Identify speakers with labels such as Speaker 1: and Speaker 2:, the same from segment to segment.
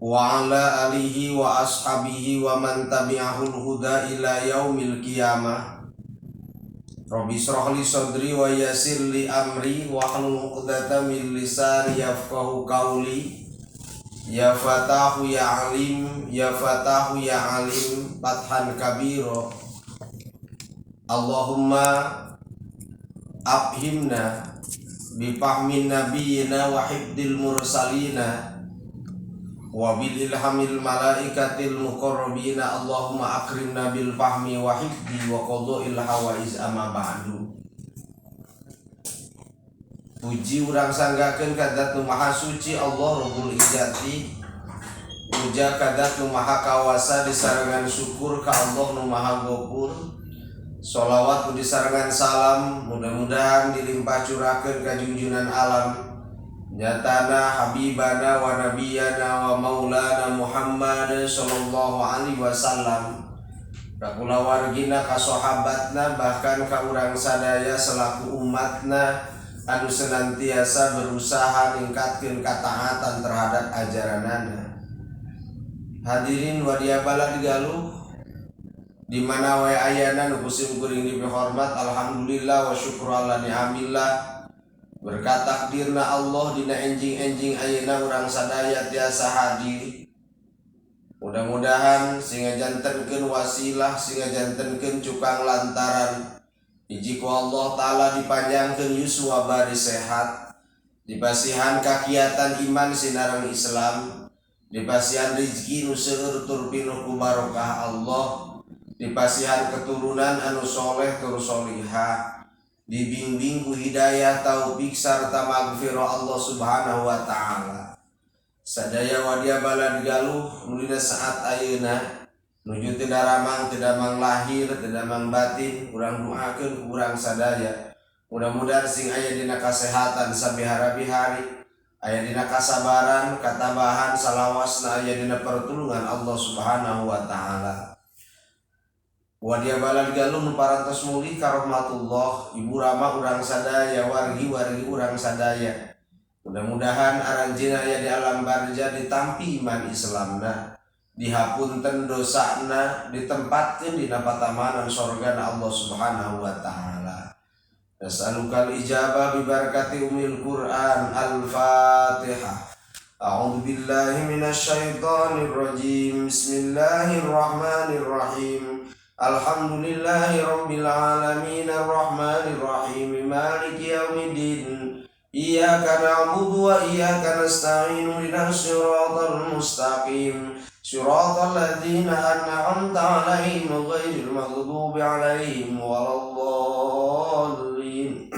Speaker 1: Wa ala alihi wa ashabihi wa man tabi'ahul huda ila yaumil qiyamah. Rabbi israh li sadri wa yassir li amri wahlul 'uqdatam min lisani yafqahu qawli. Ya fatahu ya alim, ya fatahu ya alim, fathan kabira. Allahumma afhimna bi fahmin nabiyina wa hibdil mursalina wa bil ilhamil malaikatil muqarrabina. Allahumma akrimna bil fahmi wa hifdi wa qada'il hawaiz amma ba'du. Puji urang sanggakeun ka Zat Nu Maha Suci Allah Rabbul Izzati. Puja ka Zat Nu Maha Kawasa disarengan syukur ka Allah Nu Maha Ghafur. Sholawat disarengan salam mudah-mudahan dilimpah curahkeun ka junjunan alam nyatana habibana wa nabiyana wa maulana Muhammad sallallahu alaihi wasallam, ka kulawargina, ka sahabatna, bahkan ka urang sadaya selaku umatna anu senantiasa berusaha ningkatkeun kataatan terhadap ajaranana. Hadirin wadia balad Galuh di mana wae ayana nu kusim kuring dipihormat, alhamdulillah wa syukru ala ni'amillah. Berkat takdirna Allah dina enjing-enjing ayeuna urang sadaya tiasa hadir. Mudah-mudahan sing ngajantenkeun wasilah, sing ngajantenkeun cukang lantaran hiji ku Allah Ta'ala dipanjangkeun yuswa bari sehat, dipasihan kakiatan iman sinareng Islam, dipasihan rizki nu seueur tur pinuh ku barokah Allah, dipasihan keturunan anu soleh tur solihah, dibimbing ku hidayah taufik sarta magfirah Allah Subhanahu wa taala. Sadaya wadia balad Galuh nu dina saat ayeuna nuju teu daramang, teu damang lahir, teu damang batin, urang doakeun ku urang sadaya. Mudah-mudahan sing aya dina kasehatan sabihara-bihari, aya dina kasabaran, katabahan salawasna aya dina pertulungan Allah Subhanahu wa taala. Wadia balad Galuh nu parantos mulih ka rahmatullah, ibu rama urang sadaya, wargi-wargi urang sadaya. Mudah-mudahan aranjeunna aya di alam barja ditampi iman Islamna, dihapunten dosana, ditempatkeun dina patamanan sorgana Allah Subhanahu wa taala. Nas'alukal ijabah bi barakati umil Quran. Al-Fatihah. A'udzu billahi minasyaitonir rajim. Bismillahirrahmanirrahim. Alhamdulillahi rabbil alamin arrahmanir rahim maliki yaumiddin. Iyyaka na'budu wa iyyaka nasta'in ihdinas siratal mustaqim siratal ladzina an'amta 'alaihim ghairil maghdubi 'alaihim waladdallin.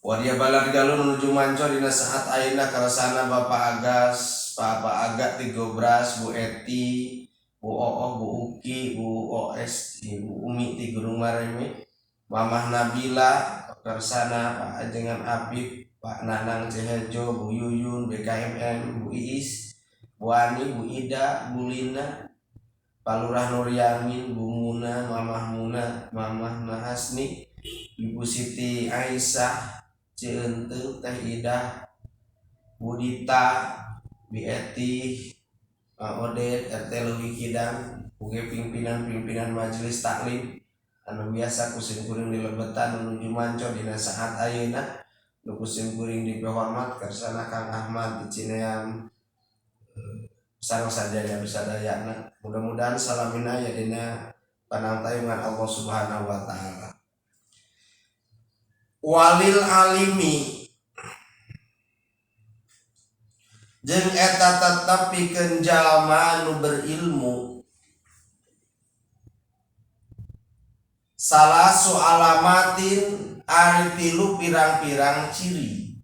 Speaker 1: Wadia balad Galuh menuju manco dina saat ayeuna karasana Bapak Agas, Bapak Agak Tigobras, Bu Eti, Bu Ooh, Bu Uki, Bu OS, Bu Umi di Gunung Mareme, Mamah Nabila, Kersana, Pak Ajengan Apik, Pak Nanang Cehejo, Bu Yuyun, BKMN, Bu Iis, Bu Ani, Bu Ida, Bu Lina, Pak Lurah Nuryamin, Bu Muna, Mamah Muna, Mamah Nahasni, Ibu Siti Aisyah, Ciente, Teh Ida, Bu Dita, Bi Eti, Pak Odet, RT Leuwi Kidang, uge pimpinan-pimpinan majelis taklim anu biasa kusim kuring dilebetan menuju manco dina saat ayeuna nu kusim kuring dipihormat kersana Kang Ahmad di Cineam sareng sadaya sadayana. Mudah-mudahan salamina aya dina panangtayungan Allah Subhanahu wa taala. Walil alimi jeung eta tetep pikeun jalma anu berilmu salasu alamatin ari tilu pirang-pirang ciri.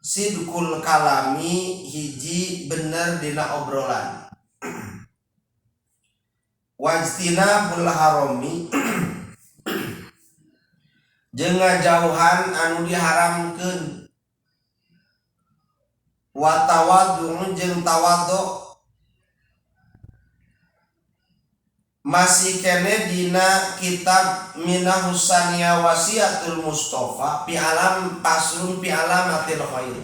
Speaker 1: Sidqul kalami hiji bener dina obrolan, wajtinabul harami jeung ngajauhan anu diharamkeun, wa tawadhu jeung tawadhu masih kene dina kitab Minahusania Wasiatul Mustafa fi alam paslun fi alamatil khair.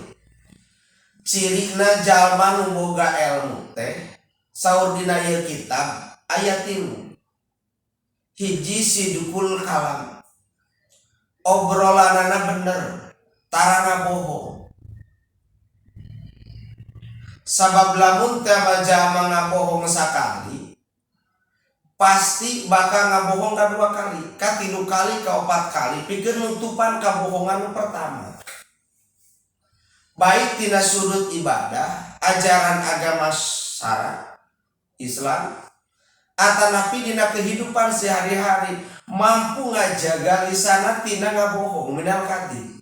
Speaker 1: Cirina jalma nu boga ilmu teh saur dina ieu kitab aya 3. Hiji sidukul kalam. Obrolanana bener, tarana bohong. Sabab lamun teh jalma ngabohong sakali pasti bakal ngabohong kadua kali, katilu kali, kaopat kali, pikeun nutupan kabohongan nu pertama. Baik tina sudut ibadah, ajaran agama syara Islam, atanapi dina kehidupan sehari-hari mampu ngajaga lisana tina ngabohong minal kadzib.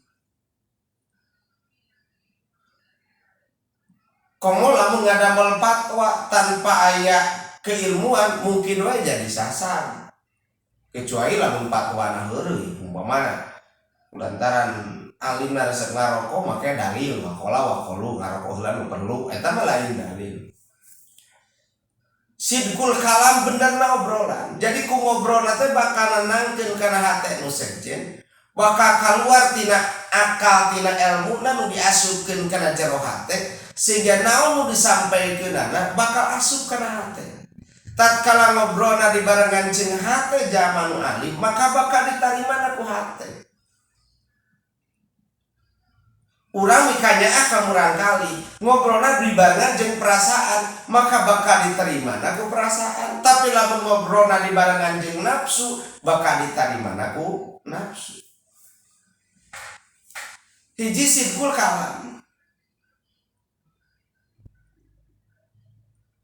Speaker 1: Komo lamun ngadamel fatwa tanpa aya keilmuan mungkin wae jadi sasar. Kecuali lamun fatwana heureuy umpamana lantaran alim resep ngarokok make dalil waqala waqalu ngarokok heula nu perlu eta mah lain dalil. Sidkul kalam benerna obrolan. Jadi ku ngobrolna teh bakal nenangkeun kana hate nu sejen, bakal kaluar tina akal tina elmuna nu diasupkeun kana jero hate sehingga naon nu disampaikeunana bakal asup kana hate. Tatkala ngobrolna dibarengan jeung hate jalma nu alim maka bakal ditarimana ku hate. Urang mikanyaah ka murangkali ngobrolna dibarengan jeung perasaan maka bakal ditarimana ku perasaan. Tapi lamun ngobrolna dibarengan jeung nafsu bakal ditarimana ku nafsu. Hiji sidkul kalam.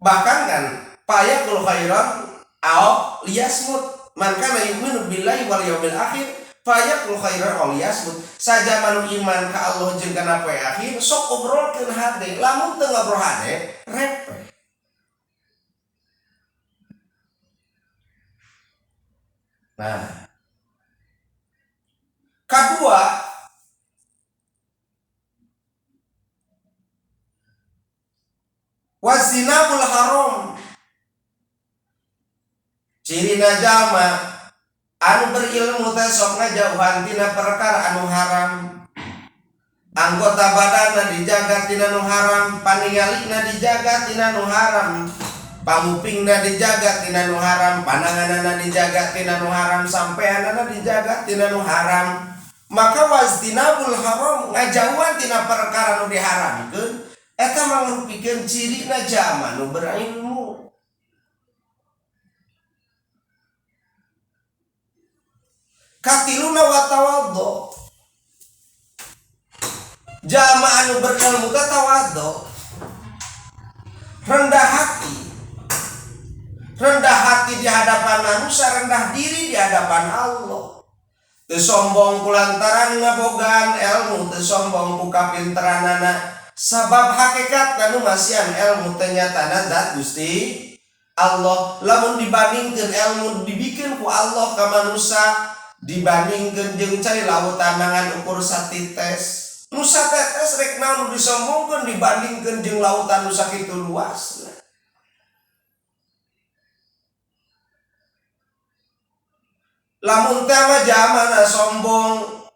Speaker 1: Bahkan kan payakul khairan aw liyasmut man kana yu'minu billahi wal yaumil akhir fayaqul khairan aw liyasmut. Saja manu iman ka Allah jeung kana poe akhir sok obrolkeun hade, lamun teu ngobrol hade repeh. Nah, kadua wazinabul haram. Cirina jalma anu berilmu teh sok ngajauhan tina perkara anu haram. Anggota badanna dijaga tina nu haram, paningalina dijaga tina nu haram, pangupingna dijaga tina nu haram, pandanganna dijaga tina nu haram, sampeanana dijaga tina nu haram. Maka wazdinabul haram ngajauhan tina perkara nu diharamkeun eta mangrupikeun cirina jalma nu berilmu. Katiluna wa tawadhu. Jalma anu berilmu teh tawadhu, rendah hati. Rendah hati di hadapan manusia, rendah diri di hadapan Allah. Teu sombong kulantaran ngabogaan ilmu, teu sombong ku kapinteranana. Sabab hakikat nu masihan ilmu teh nyatana zat Gusti Allah. Lamun dibandingkeun ilmu dibikeun ku Allah ka manusia dibandingkeun jeung cai lautan ngan ukur satites. Nu satetes rek naon nu disombongkeun dibandingkeun jeung lautan nu sakitu luasna. Lamun teh mah jamana sombong,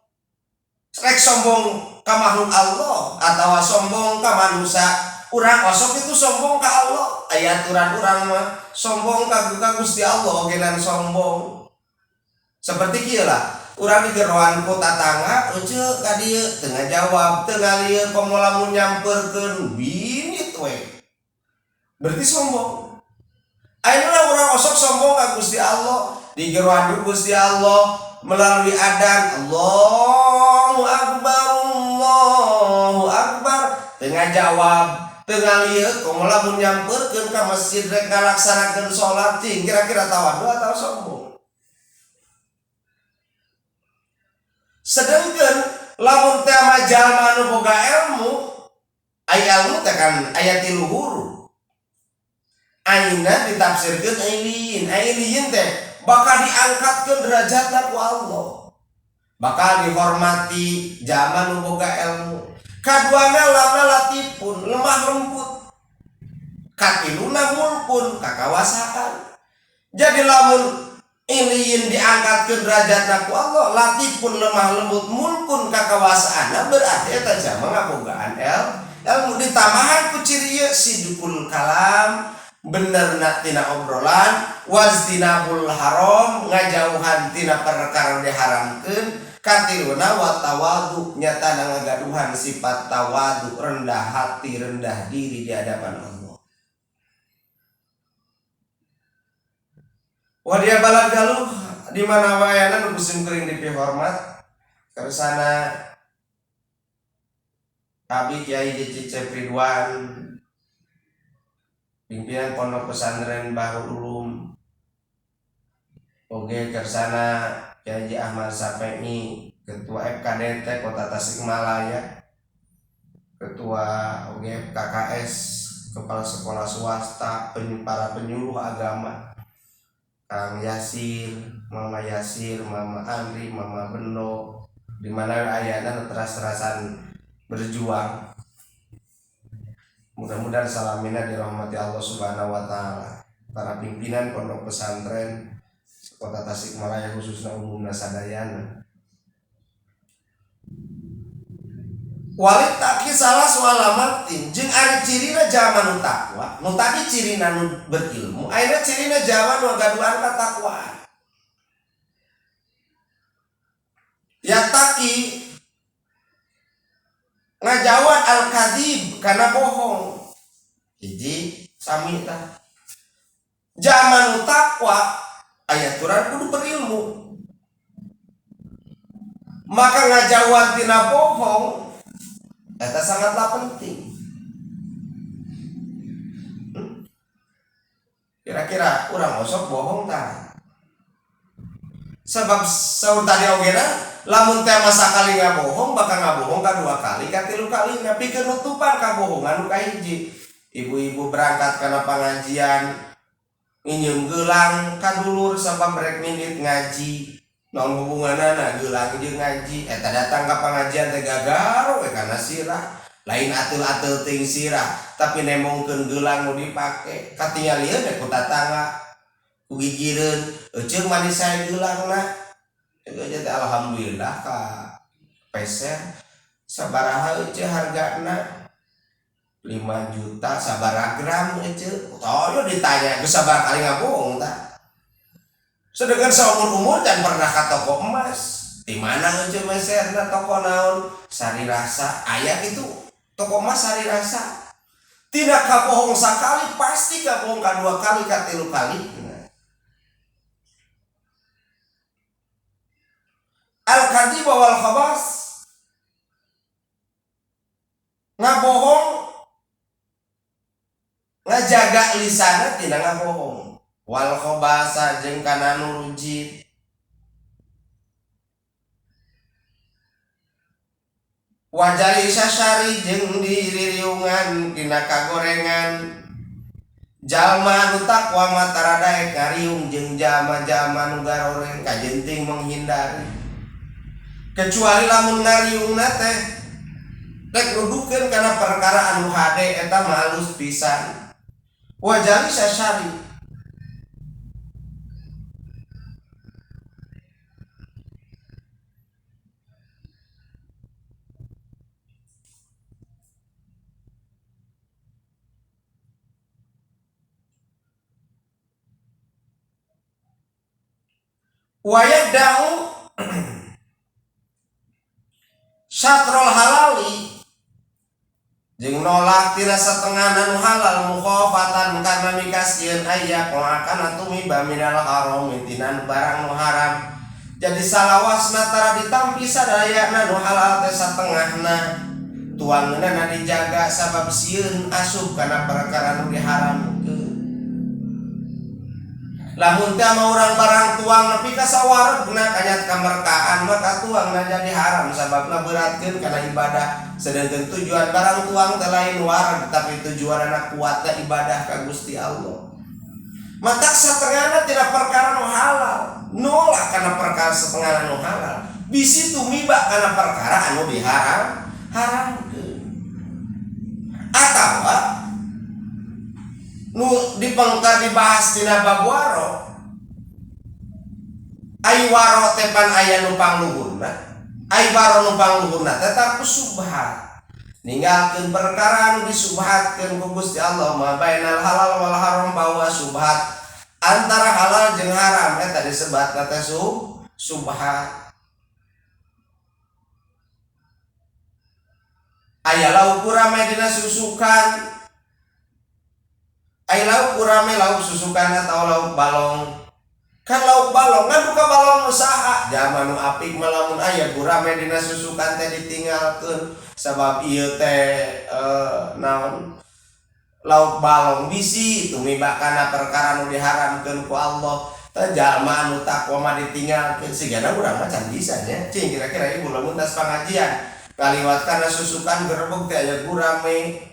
Speaker 1: rek sombong ka makhluk Allah atawa sombong ka manusia. Urang osok itu sombong ka Allah, aya aturan urang mah sombong ka Gusti Allah ogenan sombong. Seperti kieu lah, urang digeroan ku tatangga, euceuk ka dieu teu ngajawab, teu ngalieu komo lamun nyamperkeun binit we. Berarti sombong. Ayeuna urang osok sombong ka Gusti Allah, digeroan ku Gusti Allah melalui adan Allahu Akbar, Allahu Akbar, teu ngajawab, teu ngalieu komo lamun nyamperkeun ka masjid rek ngalaksanakeun salat, cing kira-kira tawadhu atau sombong. Sedangkan lamun teh mah jalma anu boga ilmu, ai ilmu teh kan aya 3 huruf. Aina ditafsirkeun ailiin, ailiin teh bakal diangkatkeun derajatna ku Allah. Bakal dihormati jalma nu boga ilmu. Kaduana lamna latifun, lemah lembut. Katiluna mulkun, kakawasaan. Jadi lamun iliin diangkatkeun derajatna ku Allah, latifun lemah lembut, mulkun kakawasaanna, berarti eta jalma ngabogaan Ilmu ditambahan ku ciri ieu sidqul kalam benerna tina obrolan waztinabul haram ngajauhan tina perkara diharamkeun katiluna wa tawadu nyata ngagaduhan sifat tawadu rendah hati rendah diri di hadapan Allah. Wadia balad galuh di mana wayana nu kusim kering dipihormat kersana Abi Kiai Cecep Ridwan pimpinan Pondok Pesantren Bahrul Ulum oge kersana Kiai Ahmad Sapei Ketua FKDT Kota Tasikmalaya Ketua oge FKKS Kepala Sekolah Swasta para penyuluh agama Kang Yasir, Mama Yasir, Mama Andri, Mama Beno di mana ayana teras-terasan berjuang. Mudah-mudahan salamina dirahmati Allah Subhanahu wa taala. Para pimpinan pondok pesantren Kota Tasikmalaya khususnya umumna sadayana. Walid taki salah sualamatin jeung ari cirina jalma nu takwa, nu tadi cirina nu berilmu, ayeuna cirina jalma nu gaduhan katakwaan. Ya taki ngajauhan al-kadhib karena bohong. Hiji sami tah. Jalma nu takwa aya aturan kudu berilmu. Maka ngajauhan tina bohong eta sangatlah penting. Kira-kira urang osok bohong tah. Sebab saur tadi ogena lamun teh masa kali ngabohong bakal ngabohong ka dua kali ka tilu kali pikeun nutupan kabohongan nu kahiji. Ibu-ibu berangkat kana pangajian nginjeum gelang ka dulur sabab rek minit ngaji. Naon hubunganna gelang jeung ngaji eta datang ka pangajian teh gagaro we kana sirah. Lain ateul-ateul teuing sirah tapi nemongkeun gelang nu dipake katingalieun ku tatangga ku gigireun euceung manis sae geulangna. Jadi alhamdulillah ka peser sabaraha euceu hargana 5 juta sabaraha gram euceu toyo ditanya geus sabaraha kali ngabohong tah. Sedangkan saumur-umur dan pernah ka toko emas di mana euceu meserna toko naon Sari Rasa aya kitu toko emas Sari Rasa tidak kabohong sakali pasti kabohong kadua kali katilu kali. Al-kadhib wal khabas ngabohong ngajaga lisana tina ngabohong wal khabasa jeung kana nu rujit wajari sasari jeung diririungan tina kagorengan jalma nu takwa mah tara daek ngariung jeung jalma-jalma nu garoreng kajenting menghindari kecuali lamun ngariungna teh rek nuduhkeun kana perkara anu hade eta mah alus pisan wajali sasari wayadau syatrul halali jeung nolak tina satengahna nu halal mukhafatan karena mikasieun aya akan tumiba minal haram tina barang nu haram. Jadi salawasna tara ditampi sadayana nu halal teh satengahna tuangeunana dijaga sabab sieun asup kana perkara nu diharamkeun. Lamun teh mah urang barang tuang nepi ka sawaregna kanyat kamerkaan maka tuangna jadi haram sababna beratkeun kana ibadah. Sedangkan tujuan barang tuang teh lain wareg tapi tujuanna kuatna ibadah ka Gusti Allah. Matak satengahna tina perkara nu halal, nolak kana perkara setengahna nu halal. Bisi tumiba kana perkara anu diharam, haramkeun. Atawa nu dipengkar dibahas tina bab waro ai waro teh pan aya nu pangluhurna ai waro nu pangluhurna tetap ku subhat Ninggalkeun perkara anu disubhatkeun ku Gusti Allah ma bainal halal wal haram bahwa subhat antara halal jeung haram eta disebatna teh subhat. Aya lauk gurame dina susukan, aya lauk gurame lauk susukan atau lauk balong. Kan lauk balong kan buka balong usaha zaman nu apik mah lamun aya gurame dina susukan teh ditinggalkeun sabab ieu teh naon lauk balong bisi tumiba kana perkara nu diharamkeun ku Allah. Teh jalma anu takwa mah ditinggalkeun sigana urang mah can bisa nya. Cing kira-kira ibu lamun tas pangajian kaliwat kana susukan gerbek teh aya gurame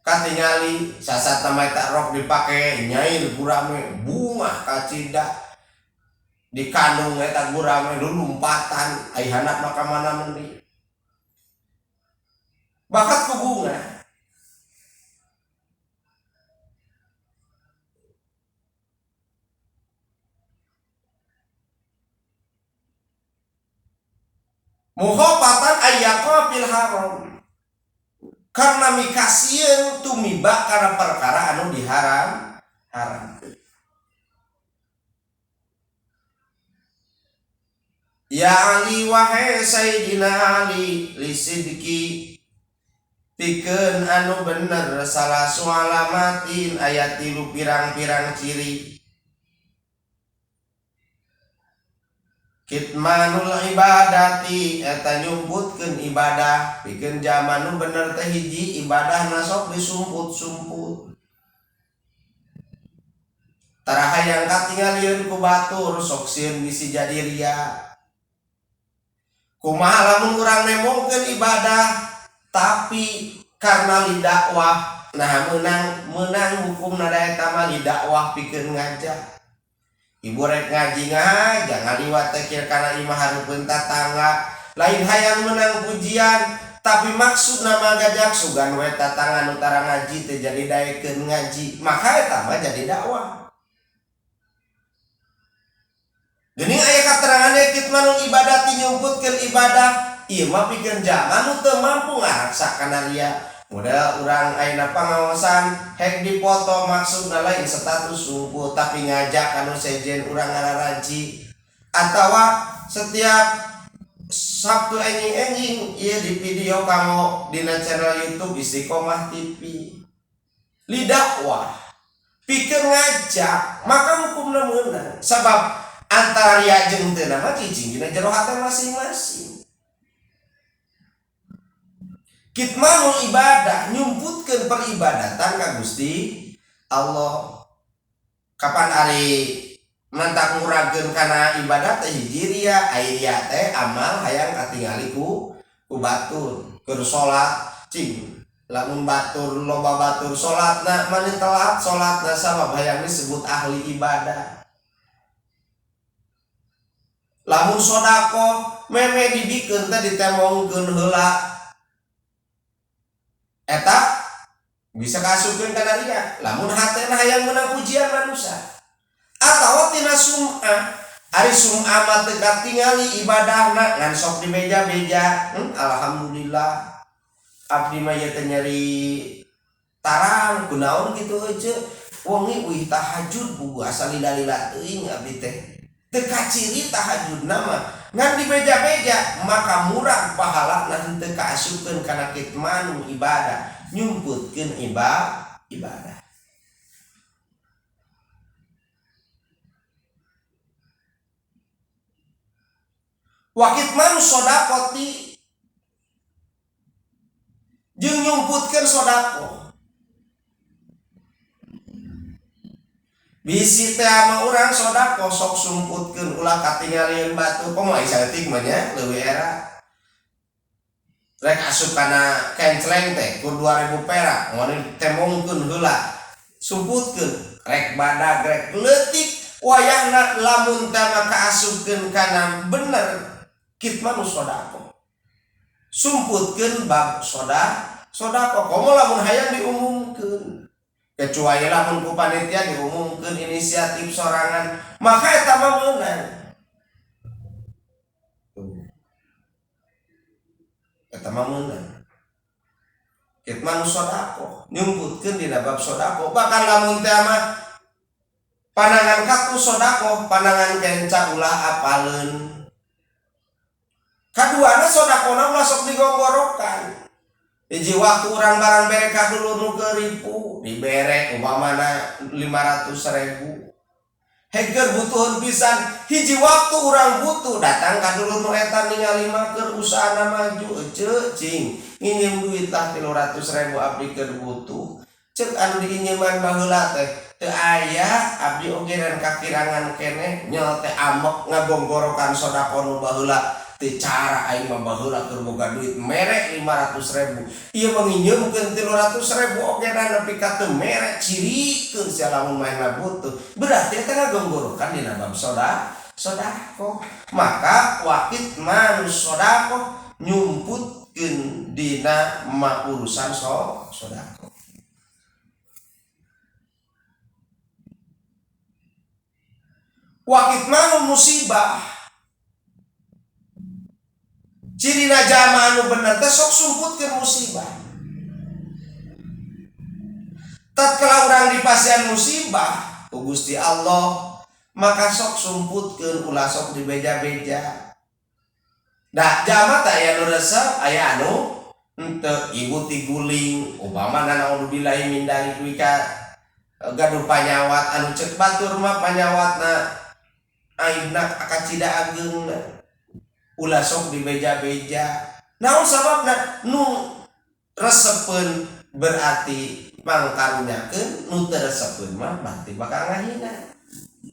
Speaker 1: katingali sasat nama eta rok dipake nyair gurame bunga kacida dikandung eta gurame lulumpatan ai handap mah ka mana meuni bakat ku bunga. Mukhafatan ayyaqa fil haram karena mikasieun tumiba kana perkara anu diharam haram. Ya Ali wahai Sayyidina Ali lisidki pikeun anu bener salah sualamatin aya tilu pirang-pirang ciri. Kitmanul ibadati eta nyumputkeun ibadah pikeun zaman nu bener teh hiji ibadahna sok disumput-sumput. Tara hayang katingalieun ku batur sok sieun bisi jadi ria. Kumaha lamun urang nemongkeun ibadah tapi karena lidakwah nah meunang hukumna da eta mah lidakwah pikeun ngajak. Ibu rek ngaji ngaja ngaliwat teh kieu kana imah hareupeun tatangga lain hayang menang pujian tapi maksudna mah gajak sugan we tatangga nu tara ngaji teh jadi daekeun ngaji maka eta mah jadi dakwah. Geuning aya katerangan kitmanul ibadati nyumputkeun ibadah ieu mah pikeun jalma nu teu mampu ngaraksa kana ria. Model urang ayeuna pangaosan hek dipoto maksudna lain status sumput tapi ngajak anu sejen urang ngararaji atawa setiap Sabtu enjing-enjing ieu di video kanggo dina channel YouTube Istiqomah TV lidakwah pikeun ngajak maka hukumna meunang sabab antara ria jeung teu mah cicing dina jero hate masing-masing. Kitmanul ibadah nyumputkeun peribadatan ka Gusti Allah. Kapan ari mantak ngurangkeun kana ibadah teh hiji ria, ai ria teh amal hayang katingali ku batur. Keur salat cing lamun batur loba batur salatna mani telat salatna sabab hayang disebut ahli ibadah. Lamun sedekah meme dibikeun teh ditemongkeun heula eta bisa kaasupkeun kana ria lamun hatena hayang meunang pujian manusia atawa tina sum'ah ari sum'ah mah teu katingali ibadahna ngan sok di beja-beja. Alhamdulillah abdi mah ieu teh nyeri tarang kunaon kitu heuceu wengi uih tahajud bugu asa lila-lila teuing abdi teh teu kaciri tahajudna mah ngan di beja-beja maka murah pahala nah teu kaasupkeun kana kitmanul ibadah nyumputkeun ibadah. Wa kitmanu shadaqati jeung nyumputkeun sedekah. Bisi teh ama urang sedekah sok sumputkeun ulah katingalieun batur komo ai saeutik mah nya leuwih era. Rek asup kana kencleng teh kur 2000 perak ngoni temongkeun heula sumputkeun rek badag rek leutik wayahna lamun teh mah kaasupkeun kana bener kitmanu sedekah. Sumputkeun bab sedekah komo lamun hayang diumumkeun kecuali lamun ku panitia diumumkeun inisiatif sorangan maka eta mah meunang. Eta mah meunang. Kitman sodako nyumputkeun dina bab sodako bahkan lamun teh mah panangan katu sodako panangan kenca ulah apaleun. Kaduana sodakona ulah sok digonggorokan. Hiji waktu urang barang bere ka dulur nu keuripu dibere umpamana 500.000. Hegeur butuheun pisan hiji waktu urang butuh datang ka dulur nu eta ningali mah keur usahana maju eceu cing nginjem duit lah 300.000 abdi keur butuh. Ceuk anu diinjeman baheula teh teu aya abdi oge dan kakirangan keneh nyel teh amek ngagonggorokan sodako nu baheula teu cara aing mah baheula keur boga duit mere 500.000 ieu mah nginjeumkeun 300.000 oge dan nepi ka teu mere cirikeun sia lamun maena butuh berarti eta ngagonggorokan dina bab sodako. Maka wakit manus sodako nyumputkeun dina ma urusan sodako. Wakit manu musibah cirina jalma anu bener teh sok sumputkeun musibah. Tatkala urang dipasihan musibah ku Gusti Allah maka sok sumputkeun ulah sok dibeja-beja. Da jalma teh aya nu resep aya anu henteu ibu tiguling umpamana naudzubillahi min dzalik wika gaduh panyawat anu ceuk batur mah panyawatna aibna kacida ageungna ulah sok dibeja-beja. Naon sababna nu resepeun berarti mangkarunyakeun nu teu resepeun mah berarti bakal ngahina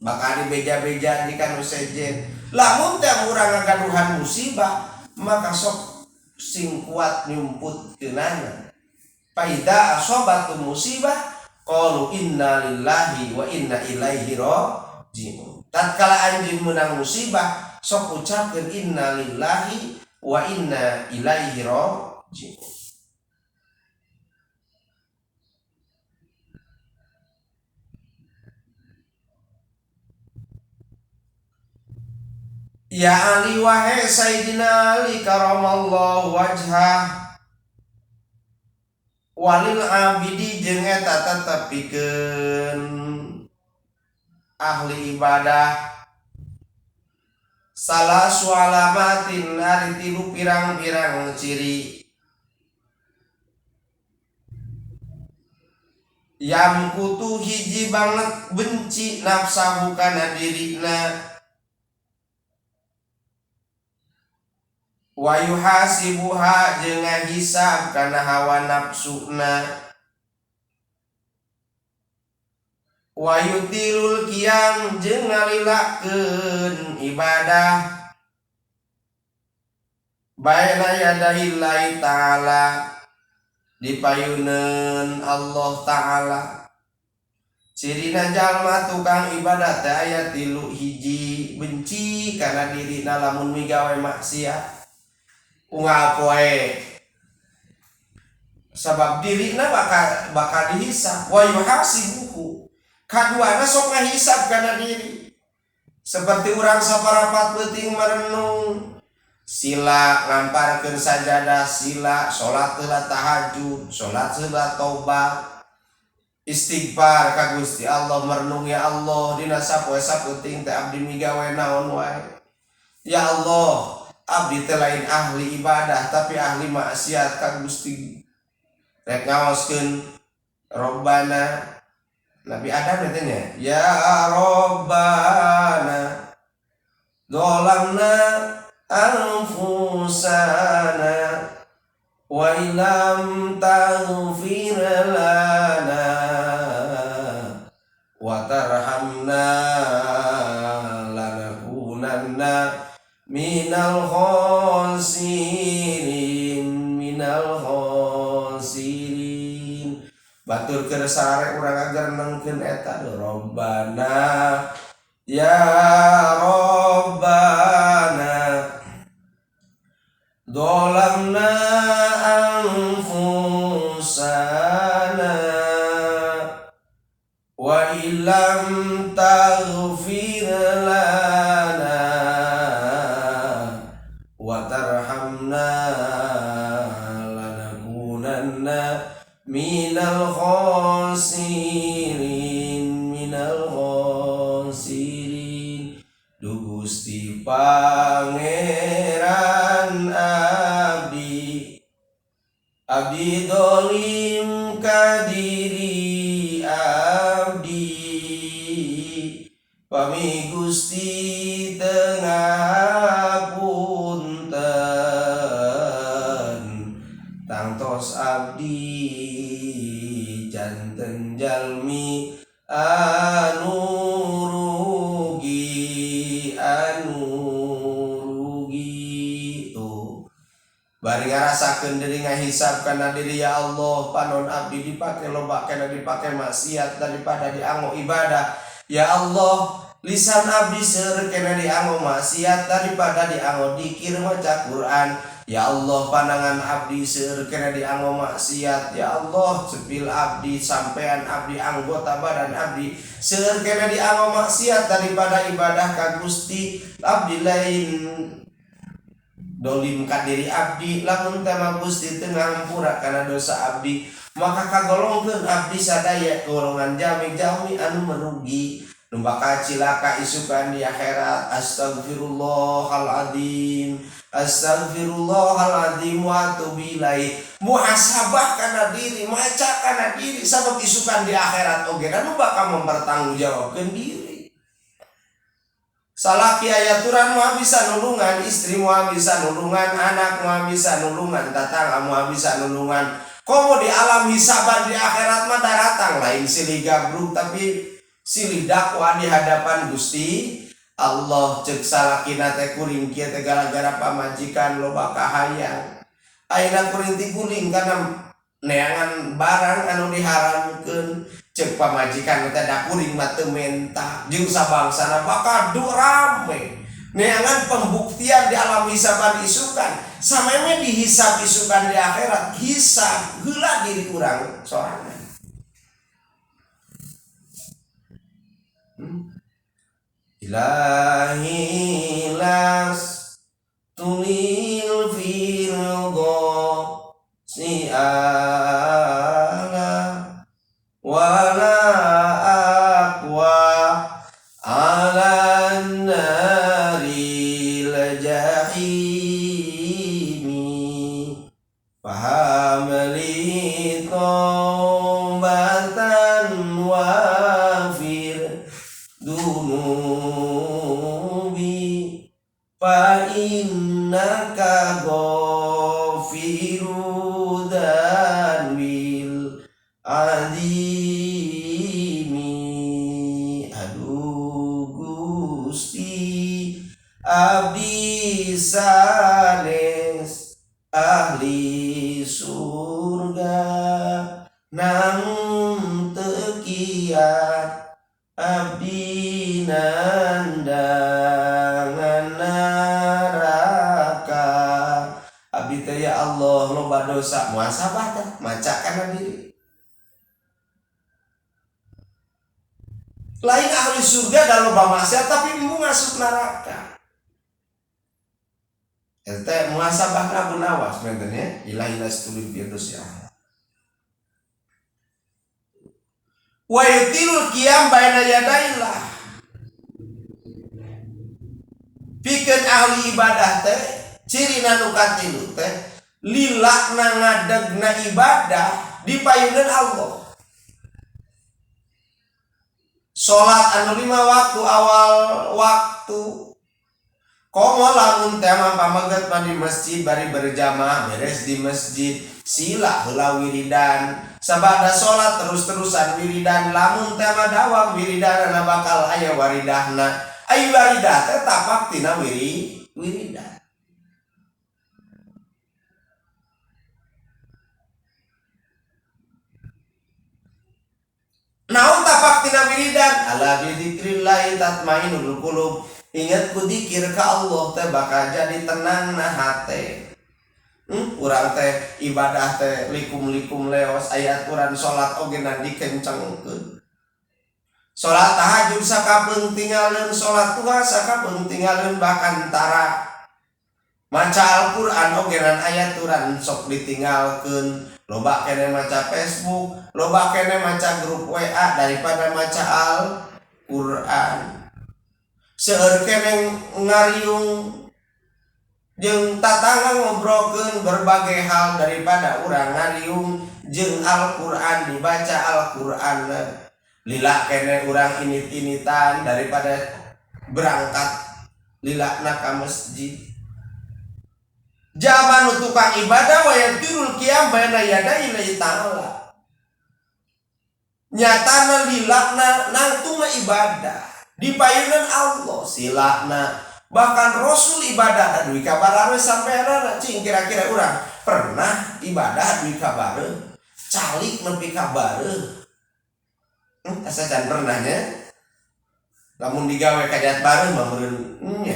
Speaker 1: bakal dibeja-beja di kanu sejen. Lamun teh urang ngagaduhan musibah maka sok sing kuat nyumputkeunana. Faida asobatu musibah qalu inna lillahi wa inna ilaihi raji'un. Tatkala anjeun meunang musibah sok ucapkeun inna lillahi wa inna ilaihi raji'un. Ya Ali wahai Sayyidina Ali karamallahu wajhah walil abidi jeung eta tetep pikeun ahli ibadah salah sualamatin ari tilu pirang-pirang ciri yang kutu hiji banget benci nafsahu kana dirina wa yuhasibuha jeung ngahisab kana hawa nafsuna wa yutilul qiyam jeung ngalilakeun ibadah baina yadahillahi ta'ala dipayuneun Allah ta'ala. Cirina jalma tukang ibadah teh aya tilu hiji benci kana dirina lamun migawe maksiat unggal poe sabab dirina bakal dihisab wa yuhasibuhu. Kaduana sok ngahisab kana diri seperti urang saparapat peuting merenung sila ngamparkeun sajadah sila salat heula tahajud salat heula taubat istighfar ka Gusti Allah merenung ya Allah dina sapoe sapeuting teh abdi migawe naon wae ya Allah abdi teh lain ahli ibadah tapi ahli maksiat ka Gusti rek ngaoskeun Robbana Nabi Adam katanya ya Robbana dolamna anfusana wa illam taghfir lana wa tarhamna lanakunanna minal khasirin minal khasirin. Batur keur sarare urang agar nengkeun eta Robbana ya Robbana dolamna anfusana wa illam taghfir lana wa tarhamna lanakunanna takunanna minal khosirin minal khosirin. Duh Gusti Pangeran abdi, abdi dolim kadiri abdi, pami Gusti tengah punten tangtos abdi janten jalmi anu rugi anu rugi. Tuh bari ngarasakeun diri ngahisab kana diri, ya Allah panon abdi dipake loba kana dipake maksiat daripada dianggo ibadah. Ya Allah lisan abdi seueur kana dianggo maksiat daripada dianggo dikir maca Quran. Ya Allah pandangan abdi seueur kana dianggo maksiat. Ya Allah cepil abdi sampean abdi anggota badan abdi seueur kana dianggo maksiat daripada ibadah ka Gusti. Abdi lain dolim ka diri abdi, lamun teh mah Gusti teu ngahampura kana dosa abdi, maka kagolongkeun abdi sadaya golongan jami-jami anu merugi nu bakal cilaka isukan di akhirat. Astagfirullahaladzim, astagfirullahaladzim wa atubu ilaih. Muhasabah kana diri, maca kana diri, sabab isukan di akhirat oge nu bakal mempertanggungjawabkeun diri. Salaki aya aturan moal bisa nulungan, istri moal bisa nulungan, anak moal bisa nulungan, tatangga moal bisa nulungan. Komo di alam hisaban di akhirat mah daratang lain silih gabruk tapi silih dakwa di hadapan Gusti Allah. Cek salakina teh kuring kieu teh gara-gara pamajikan loba kahayang. Ayeuna kuring tiguling kana neangan barang anu diharamkeun. Cek pamajikan teh da kuring mah teu menta jeung sabangsana bakal rame. Neangan pembuktian di alam hisaban isukan, sameme dihisab isukan di akhirat, hisab heula diri urang sorangan. Ilahi las tulil firdo si ala wala aqwa ala naril jahimi fahamli taubatan wafir dunubi fa innaka ghafiru dzanbil azimi. Aduh Gusti abdi sanes ahli surga namun teu kiat abdi nandangan neraka. Abdi teh ya Allah loba dosa, muhasabah teh maca kana diri. Lain ahli surga da loba maksiat tapi embung asup neraka. Eta muhasabah ka Abu Nawas menten ya, ilahi lastulil firdaus ya. Wa yutilul qiyam baina yadaillah. Pikeun ahli ibadah teh cirina nu katilu teh lilakna ngadegna ibadah dipayunkeun Allah. Salat anu 5 waktu awal waktu. Komo lamun teh mah pameget mah di masjid bari berjamaah beres di masjid sila heula wiridan. Sabada salat terus-terusan wiridan, lamun teh mah dawam wiridanna bakal aya waridahna. Ai waridah teh tapak tina wiridan. Naon tapak tina wiridan? Ala bi dzikrillah tatmainul qulub. Ingat ku dikir ka Allah teh bakal jadi tenang na hate. Urang teh ibadah teh likum-likum leos aya aturan salat oge na dikencengkeun. Salat tahajud sakapeung tinggalin, salat duha sakapeung tinggalin bahkan tara. Maca Al-Qur'an oge nan aya aturan sok ditinggalkeun. Loba keneh maca Facebook, loba keneh maca grup WA daripada maca Al-Qur'an. Seueur keneh ngariung jeung tatangga ngobrolkeun berbagai hal daripada urang ngariung jeung Al-Qur'an dibaca Al-Qur'an. Lila keneh urang init-initan daripada berangkat lilana ka masjid. Zaman tukang ibadah wa yatirul qiyam baina yaday Allahi ta'ala. Nyatana lilana nangtungna ibadah di payunan Allah silana. Bahkan Rasul ibadah duwi kabarare sampeanana cing kira-kira urang pernah ibadah duwi kabare calik nepi kabare. Asa can pernah nya. Lamun digawe kajat bareng mah meureun nya.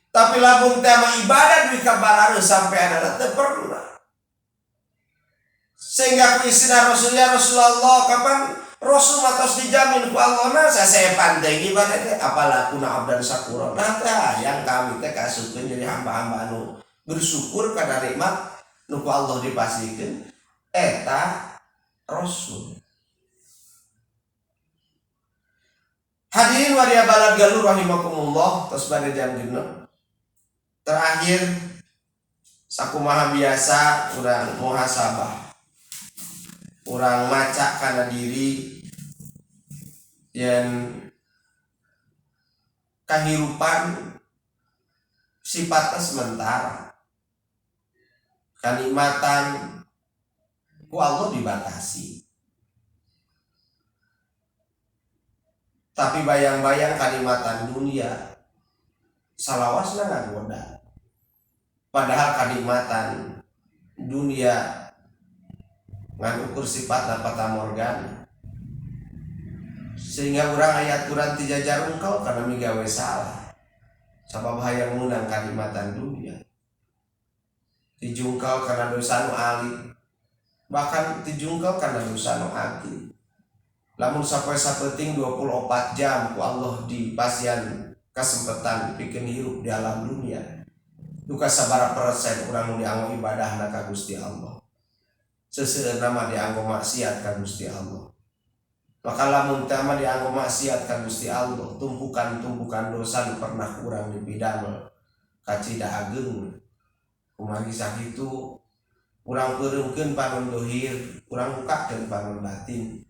Speaker 1: Tapi lamun teh mah ibadah duwi kabarare sampeanana teu pernah. Sehingga ku istilah Rasul ya Rasulullah kapan Rasul mah tos dijamin ku Allah na sasepan teh ibadah teh apalah kuna abdan syakura. Nah teh yang kami teh kasupkeun jadi hamba-hamba anu bersyukur kana nikmat nu ku Allah dipasihkeun eta Rasul. Hadirin waria balad galur rahimakumullah tos bade jam 6. Terakhir sakumaha biasa urang muhasabah. Urang maca kana diri yen kahirupan sifatnya sementara. Kanikmatan ku Allah dibatasi. Tapi bayang-bayang kanikmatan dunia salawasna ngagoda. Padahal kanikmatan dunia ngan ukur sifatna fatamorgana. Sehingga urang aya aturan ti jajarungkal kana migawe salah. Sabab hayang meunang kanikmatan dunia. Dijungkal kana dosa nu alit. Bahkan dijungkal kana dosa nu ati. Lamun sapoe sapenting 24 jam ku Allah dipasian kesempatan pikeun hirup di alam dunia. Duka sabaraha persen urang nu dianggo ibadahna ka Gusti Allah. Seseueurna mah dianggo maksiat ka Gusti Allah. Maka lamun teh mah dianggo maksiat ka Gusti Allah, tumpukan-tumpukan dosa nu pernah urang dipidamel kacida ageung. Kumargi sakitu urang peureumkeun panon dohir, urang bukakeun panon batin.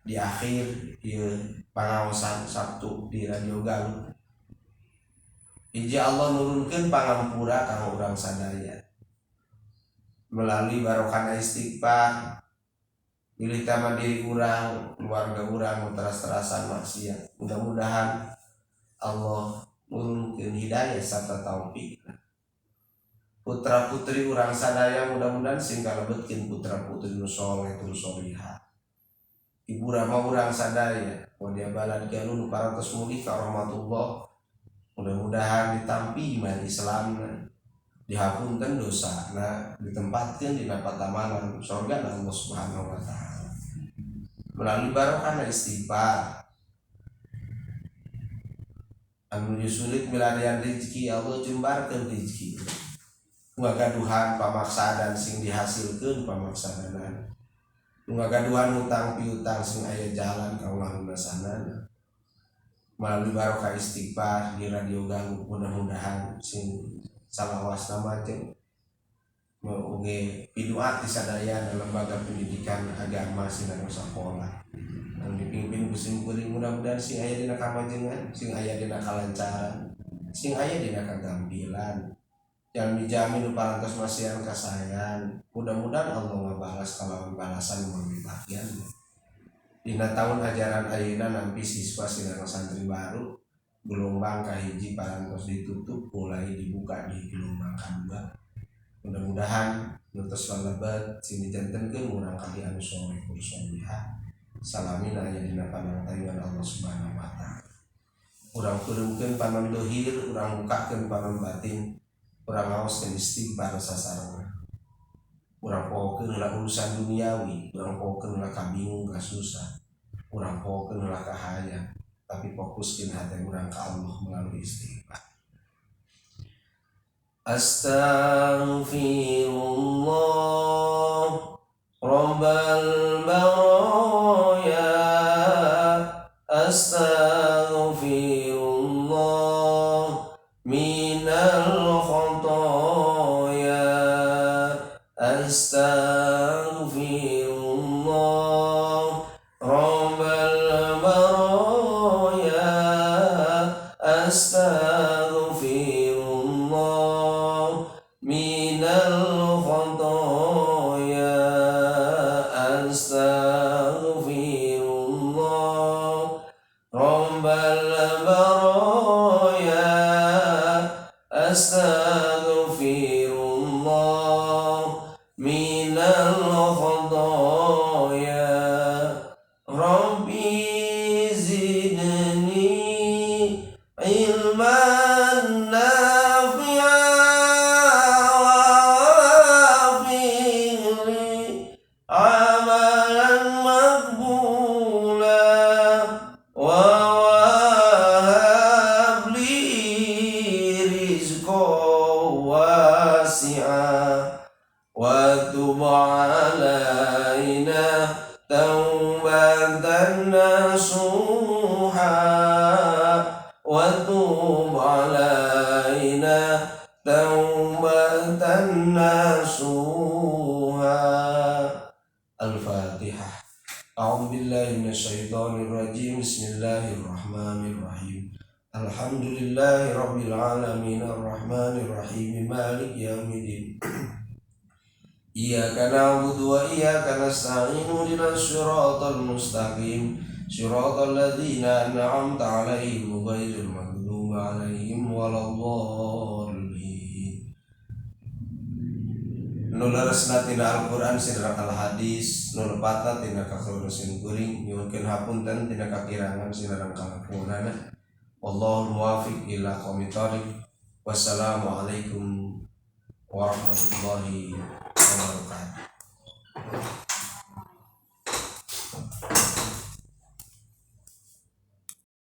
Speaker 1: Di akhir ieu pangaosan Sabtu di Radio Galuh. Hiji Allah nurunkeun pangampura ka urang sadaya. Melalui barokahna istighfar, milih taman diri urang, keluarga urang teras-terasan maksiat. Mudah-mudahan Allah nurunkeun hidayah serta taufik. Putra putri urang sadaya mudah-mudahan sing kalebetkeun putra putri nu soleh tur solihah. Ibu rama urang sadaya, wadia balad galun nu parantos mulih ka rahmatullah. Mudah-mudahan ditampi iman Islamna, dihapunten dosana, ditempatkeun dina patamanan surga Allah Subhanahu wa taala. Melalui barokahna istighfar. Anu sulit milarian rezeki Allah jembarkeun rezeki. Ngagaduhan pamaksadan sing dihasilkeun pamaksadanana. Ngagaduhan hutang piutang sing aya jalan ka ulah lunasanana. Melalui barokah istighfar di Radio Galuh mudah-mudahan sing salawasna macem oge pidua ti sadaya lembaga pendidikan agama sinareng sakola anu dipimpin ku sim kuring mudah-mudahan sing aya dina kamajengan, sing aya dina kalancaran, sing aya dina kagampilan. Yang dijamin nu parantos masihan kasayan, mudah-mudahan Allah ngabalas kalawan balasan nu bagian. Dina tahun ajaran ayeuna nampi siswa sinareng santri baru gelombang kahiji parantos ditutup mulai dibuka di gelombang kedua. Mudah-mudahan nu tos lalebet sing dijantenkeun urang kali anu soleh tur solihah. Salamina aya dina panangtayungan Allah Subhanahu wa taala. Urang peureumkeun panon dohir, urang bukakeun panon batin, urang ngaoskeun istighfar sasarengan. Urang pohokeun heula urusan duniawi, urang pohokeun heula kabingung kasusah, urang pohokeun heula kahayang, tapi fokuskeun hati urang ka Allah melalui istighfar. Astaghfirullah Rabbal baraya. Astaghfirullah minal khotoya. Astaghfirullah Rabbal baraya. Astaghfirullah minal khotoya. Astaghfirullah Rabbal baraya. Astaghfirullah minal khotoya. Rabbi zidni ilman nafi'a wa amalan maqbula wa wahab li rizqan wasi'a wa tub alaina taubatan nasuha wa tub alaina taubatan nasuha. Al-Fatihah. A'udzu billahi minasyaitonir rajim. Bismillahirrahmanirrahim. Alhamdulillahi rabbil alamin arrahmanir rahim maliki yaumiddin. Iyyaka na'budu wa iyyaka nasta'in ihdinas siratal mustaqim siratal ladzina an'amta 'alaihim ghairil maghdubi 'alaihim waladdallin. Nu leresna tina Al-Qur'an sinareng Al-Hadis, nu lepatna tina kakaluna sim kuring, nyuhunkeun hapunten tina kakirangan sinareng kalakunana. Wallahul muwafiq ila aqwamit thoriq. Wassalamualaikum warahmatullahi wabarakatuh.